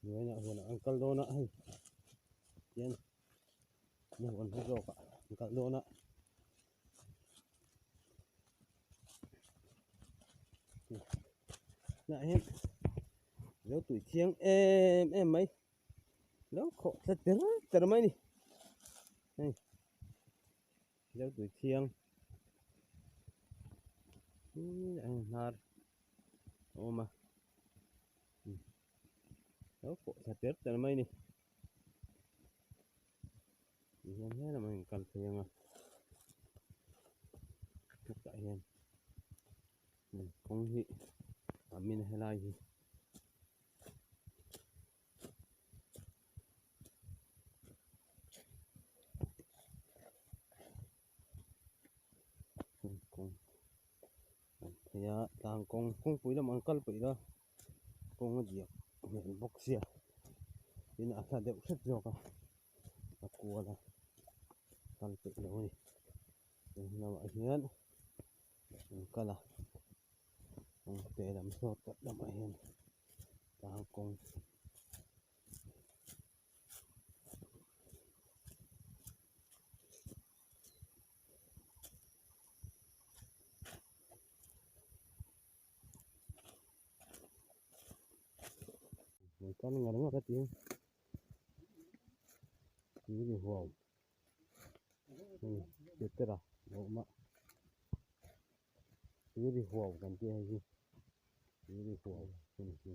Hnuaiah huanah an kal dawn a hei tihian na huan hma zawkah an kal dawn a. Tunah hian lo tui thiang em em mai lo khawh thla ter ter mai a ni hei lo tui thiang hnar a awm a. Lo pawh thla ter ter mai a ni tihian helam a inkal phei ang a hetah hian kawng hi a min a helai hi. Kawng an phei a tlang kawng kawngpui lamah an kal peih a kawng a diak hmel bawk sia tin a hla deuh hret zawk a a kual a kal peih lo a ni tin lamah hian an kal a kawng te lam sawt lamah hian tlang kawng. Kan ngar ngar a ti ni huau hei petera a awm a tui huau kan tih hei hi tui huau a ni hi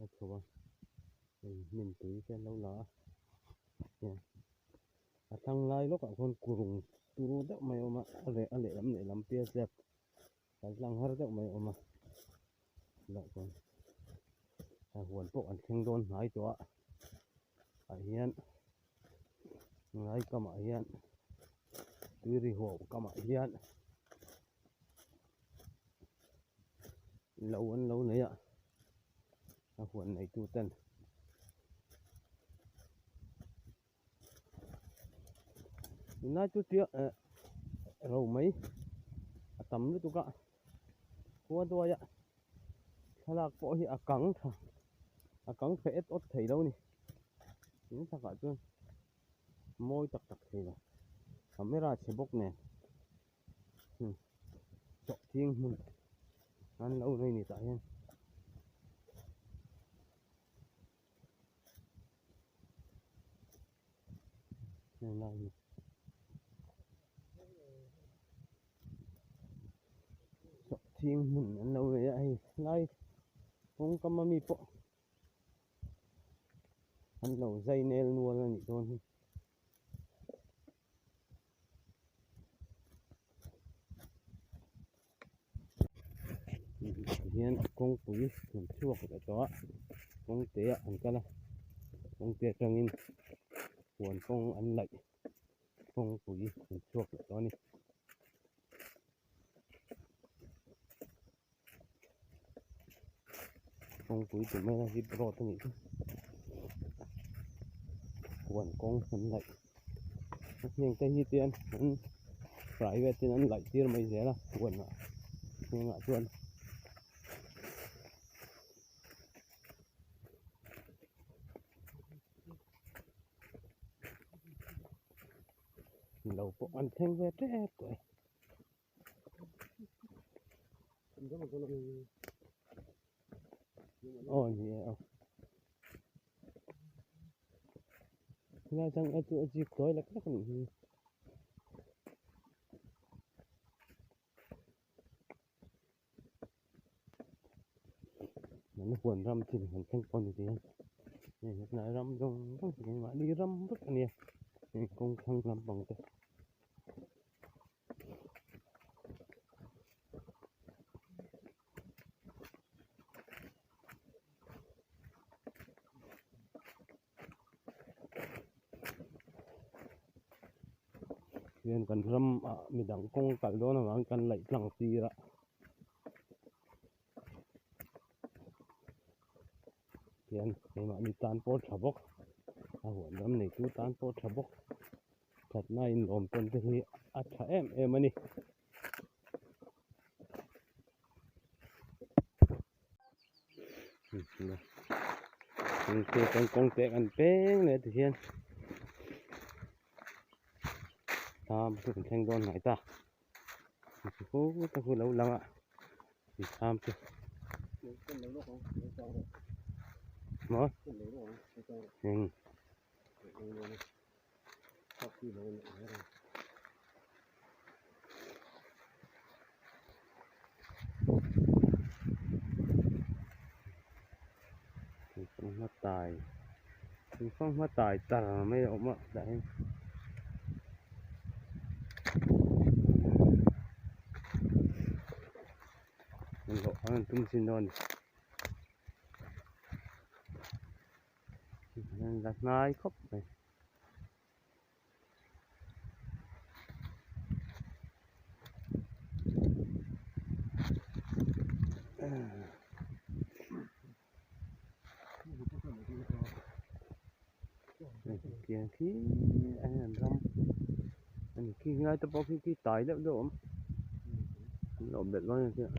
a chho a hei hnim tui te an lo la a a thlang lai lawkah khuan kurung turu deuh mai a awm a a leh a lehlam lehlam pial step kal tlang har deuh mai a awm a lah chuan a huan pawh an thleng dawn hnai tawh a ah hian ngai kamah hian tui ri huau kamah hian lo an lo nei a a huan neitu ten. Tunlai chu tia eh ro mai a tam lutuk a khua duai a thlalak pawh hi a kang tha a kang tha et awt thei lo a ni tin takah chuan mawi tak tak thei lo camera chhe bawk nen chawhthing hmun an lo nei ni tah hian. Thing hmun an lo nei a hei lai kawngkam ami pawh an lo zai nel nual a nih dawn hi. Tihian kawngpui an chhuak leh tawh a kawng te ah an kal a kawng te atangin huan kawng an laih kawngpui an chhuak leh tawh a ni. Kawngpui tih mai a zip road a nih chu huan kawng an laih heng te hi chuan an private in an laih tir mai zel a huan ah hengah chuan. Lo pawh an thleng ve tep tawh e. Aw ni e aw helai chang chu a zip tawi lek lek a nih hi an huan ram chin han thleng pawh a ni thei a hei hetlai ram zawng zawng hi mahni ram vek a nia hei kawng thlang lampang te. Hian kan ram ah midang kawng kal dawn avang kan laih tlang tir a. Hian keimahni tan pawh tha bawk a huan ram neitu tan pawh tha bawk. Thatna inlawm tawn te hi a tha em em a ni. Kawng te kan peng leh ti hian thlam chu kan thleng dawn hnai ta te khu lo lang a thlam chu maw eng. Thingfanghma tai thingfanghma tai tar mai a awm a tah hian englo an rawn tum chin dawn a ni. La hnai khawp mai. Tiang khi a hian an ram a ni khi ngai te pawh khi khi tai deuh deuh a awm an lo belh dawn a ni chiah.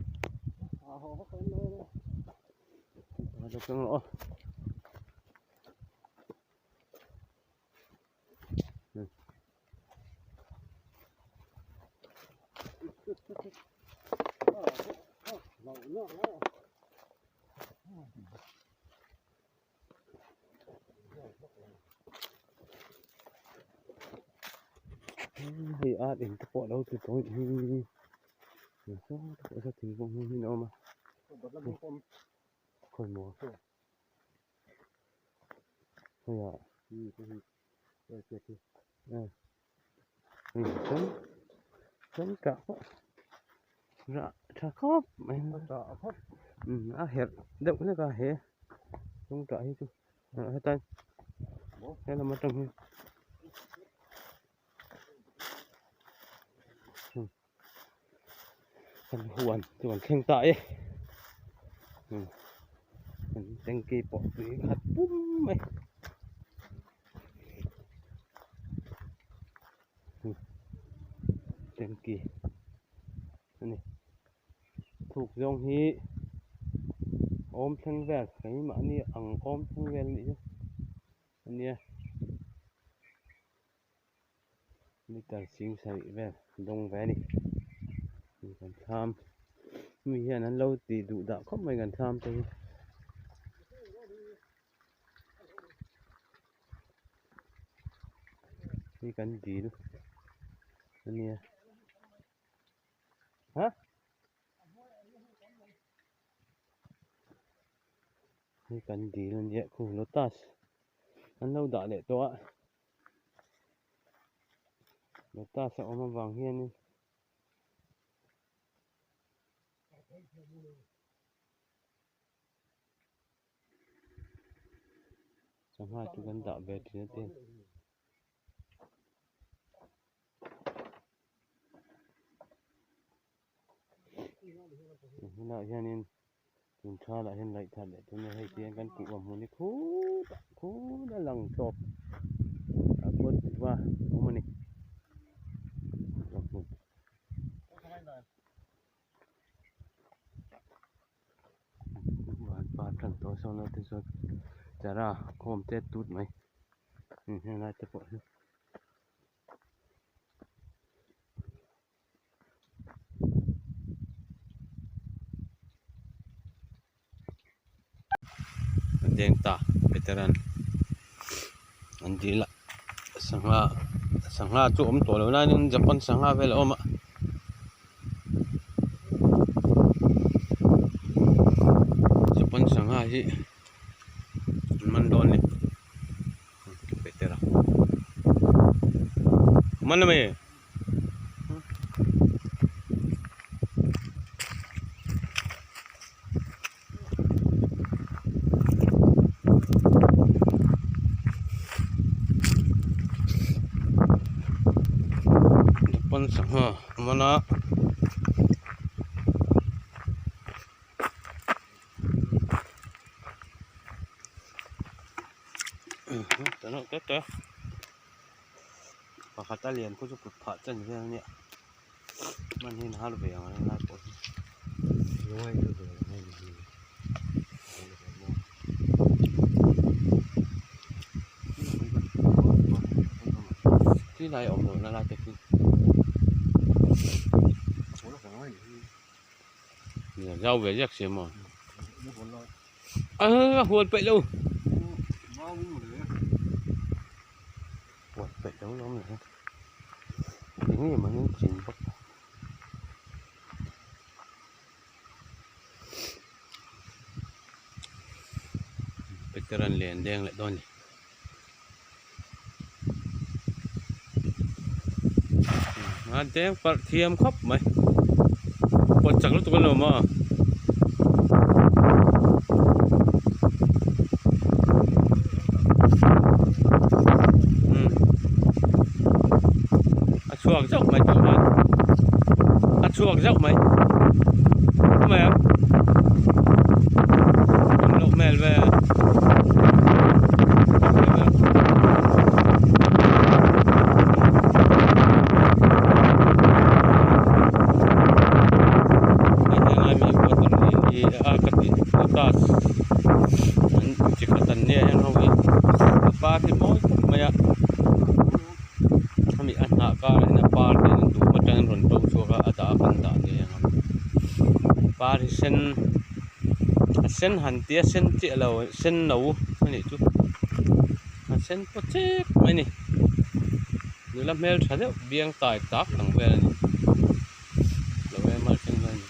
Hei ar in te pawh a lo ti tawih hi thingkung hi a awm a. Khawi maw khawiah chuan tah pawh rah tha khawp mai a herh deuh hlek a he chung tah hi chu hetlai helam atang hian. Kan huan chu an thleng ta e kan tanky pawh tui khat pum mai tanky a ni thuk zawng hi awm thleng vel keimahni ang awm thleng vel a nih chu a nia. Liter ching sarih vel dawng ve a ni kan thlam mi hian an lo tih duh dah khawp mai kan thlam te hi. Hi kan dil a nia ha hi kan dil a nia khu lotus an lo dah leh tawh a. Lotus a awm avang hianin sangha chu kan dah ve thin a tin. Hmunah hianin tun thalah hian laih that leh tum a hei tihian kan tih awm hmun hi khutah khut a lang tawp a kawt va awm a ni vanpa tan tawh sawn lai te chuan chara khawm tet tut mai helai te pawh hi. An deng ta veteran an dil a sangha sangha chu awm tawh lo laiin japan sangha vel a awm a. Japan sangha hi an man dawn a ni. Petera man a mi. Japan sangha a man a. Pakhat a lian khu chu kut phah chen vel a nia hman hi har ve ang reng lai pawh hi. Khi lai a awm lohna lai te khi. Nia zau ve ziak si maw? A hual peih lo. Hual peih lo lawm le. Eng nge mah hian chin bawk. Peter an len deng leh dawn a ni. A deng parh thiam khawp mai pawt chak lutuk a ni lo maw. A chhuak zauh mai tawh khan a chhuak zauh mai mai ang awm loh hmel ve chi khat an nia heng ho hi a par hi mawi khawp mai a. Hemi a hnah karah hian a par te an duh atangin rawn to chhuak a a dah a kan dah ni ang par hi sen a sen han tia sen chiah lo sen no a nih chu a sen paw chek mai a ni nula hmeltha deuh biang tai tak ang vel a ni lo em a then hian.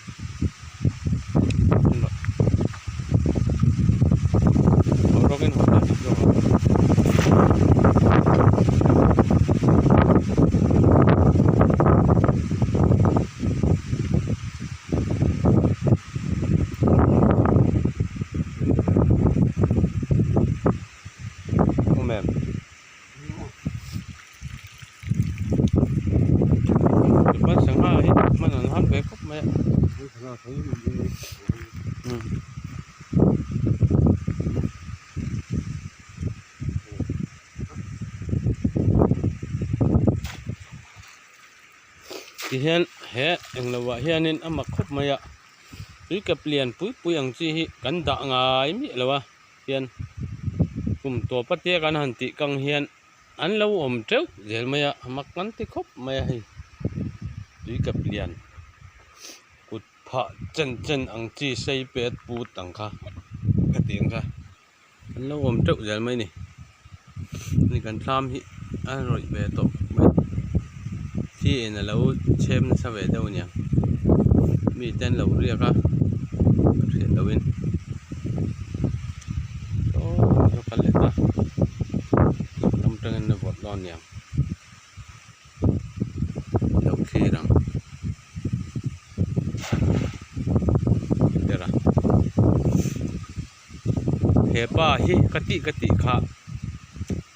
Tichuan sangha hi hman an har ve khawp mai a tihian he englo ah hianin a mak khawp mai a tui kep lian pui pui ang chi hi kan dah ngai miah lo a hian kum tawp atia kan han tih kang hian. An lo awm teuh zel mai a, a mak an ti khawp mai a hei tui kap lian kut phah chen chen ang chi sei pet put ang kha ka tih ang kha an lo awm teuh zel mai a ni hei kan thlam hi a rawih ve tawh mai thli in a lo chhem nasa ve deuh a niang mite an lo riak a ka hriat loh in. Saw a kal leh ta lam atangin a vawt dawn aniang lo thlir ang ber a hepa hi ka tih ka tih kha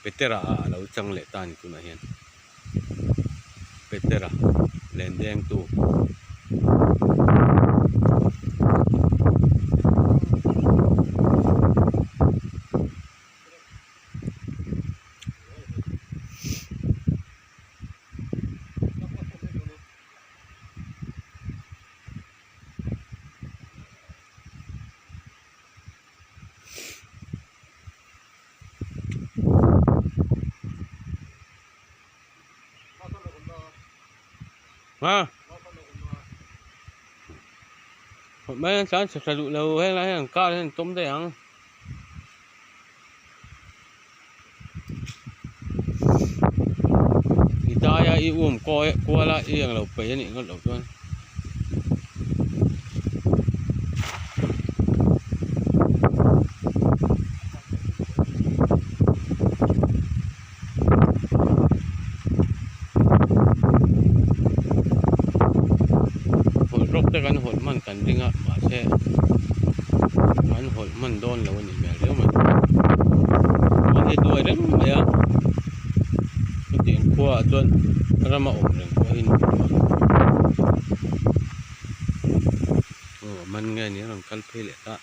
Petera ah a lo chang leh ta a ni tunah hian Petera len deng tu. Ha mai an tlan chhe tha duh lo heng lai hian an kar hian an tawm daih ang. I daia i um kawi kual a i englo peih a nih ngawt loh chuan. Hawlh rawk te kan hawlh hman kan ring a mahse an hawlh hman dawn lo a nih hmel riau mai khua hi a duai reng mai a chutiang khua ah chuan rama awm reng pawh hi aw a man nge ni a rawn kal phei leh ta.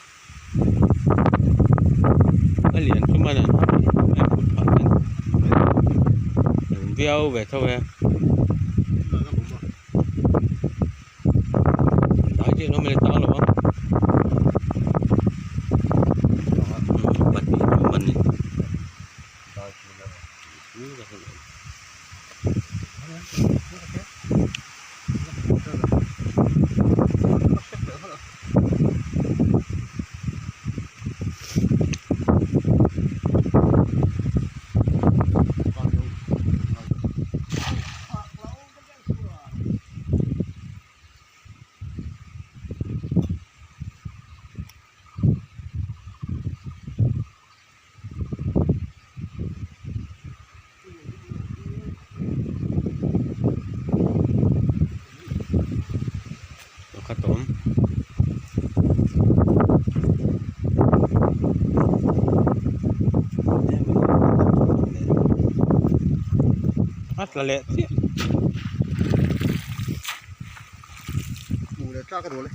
A lian chu man an an kut phah ten an viau ve tho e dai chiah lo mai tang lo ang pahnih chu man ni. A tla leh chiah. Hmuh leh tlak a duh le.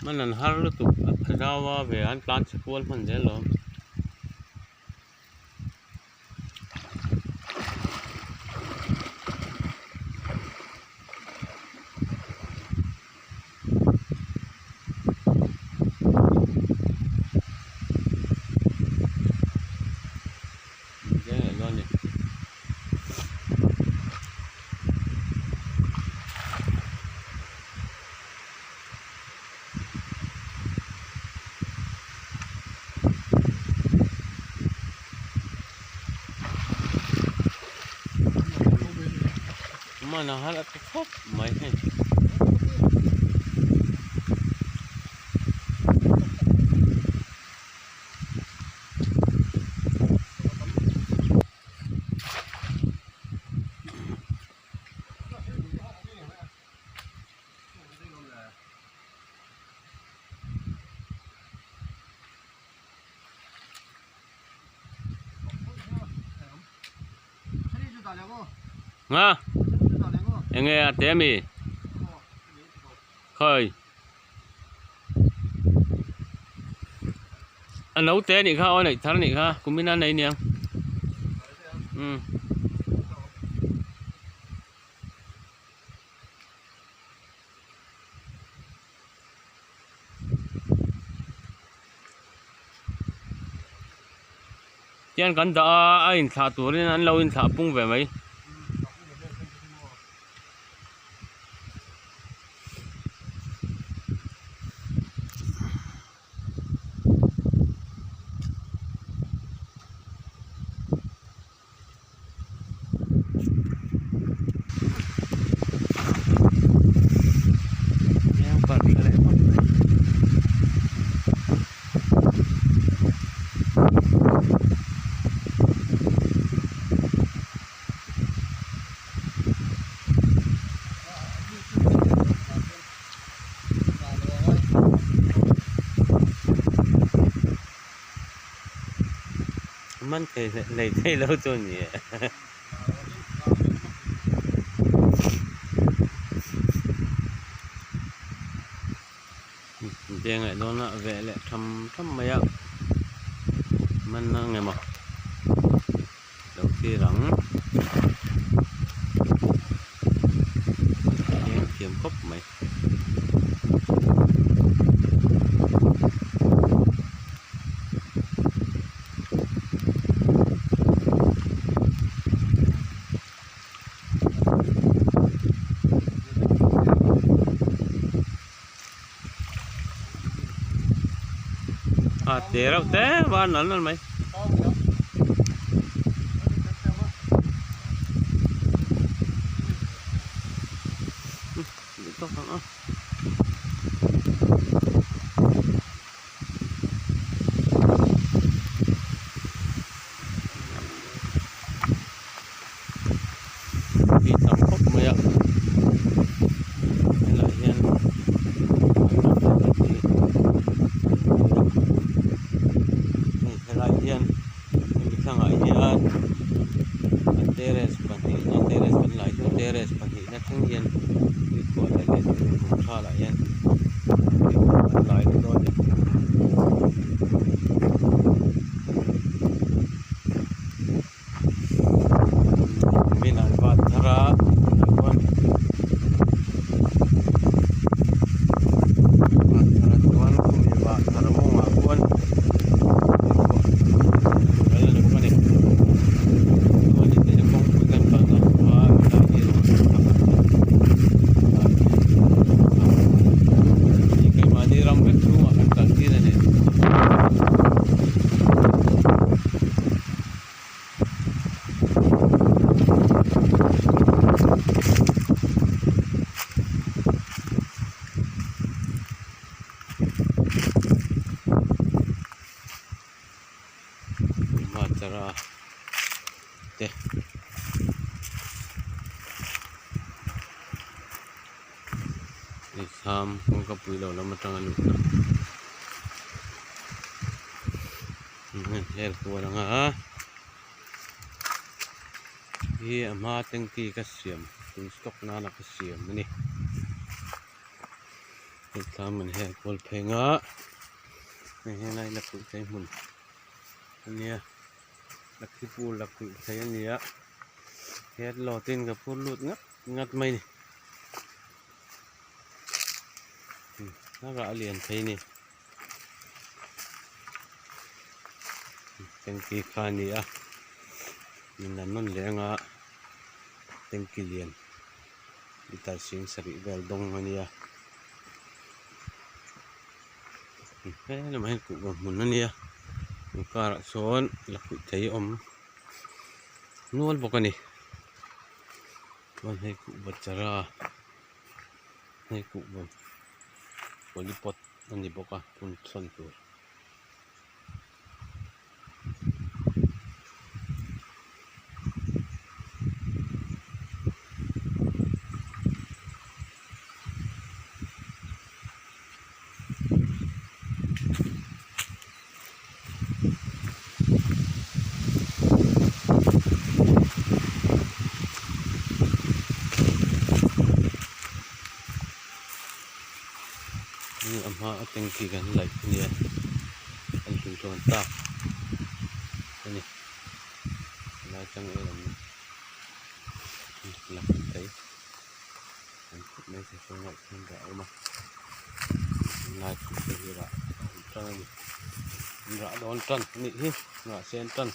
Man an har lutuk a zau a ve an tlan chhe kual hman zel lo. Mana har a ta khawp mai hei. Nga enge a te ami khawi a naute anih kha aw a neih thar anih kha kumin a nei aniang umm. Tian kan dah a a inthlah turin an lo inthlah pung ve mai. Man thei lei thei lo chu a ni e. Deng leh dawn a veh leh tham tham mai a man na nge maw lo thlir ang deng thiam khawp mai. A te reuh te var nal nal mai. Tawk ang a. Tui tam khawp mai a helaiah hian hei helaiah hian hemi thlangah hian a terrace pahnihna terrace kan lai chu terrace pahnihna thleng hian tui khuah leh leh kum thalah hian tui khuah an lai leh dawn a ni. Min an vat thar a chuan vat thar a chuan khumi vah thar mawngah khuan a ni bawk a ni. chara te hei thlam kawngka pui lo lam atanga luhna hel kual ang a hi a hma tanky ka siam tui stock nana ka siam a ni hei thlam an hel kual pheng a hei helai lakhuih thei hmun a nia Lakhipur lakhuih thei a ni a head load in ka phur lut ngat ngat mai a ni a rah lian thei a ni tanky kha a ni a min la nawn leh anga tanky lian litre sing sarih vel dawng a nia helamah hian kuhva hmun a nia a karah sawn lakhuih thei a awm nual bawk a ni chuan hei kuhva chara hei kuhva polypot a ni bawk a phun chhawn tur. A hma a tanky kan laih ania an hluihlawn tak a ni helai atang em an la hmu thei an khawp mai thei sawn ah khian rah a awm a helai thing te hi rah a awm tan a ni an rah dawn tan a nih hi rah sen tan.